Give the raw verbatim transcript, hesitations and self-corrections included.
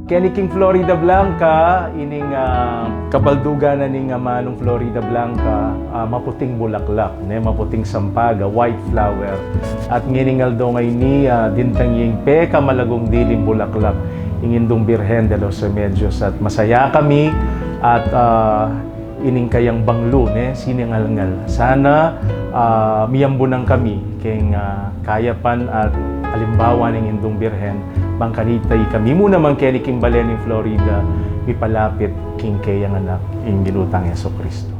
Keni king Florida Blanca, ining, ah, kabaldugan na ning amanung Florida Blanca, ah, maputing bulaklak, ne, maputing sampaga, white flower. At ngening aldo ngeni, ah, dintang ing pekamalagung diling bulaklak, ing Indung Birhen de los Remedios. At masaya kami at, ah, ining kayang banglu, ne, siningalngal. Sana, ah, miyambunan kami keng, ah, kayapan at alimbawa ning Indung Birhen, bang kanita ikami mu naman keni king bale ning Florida, mipalapit king keyang anak, ing Ginu tang Jesucristo.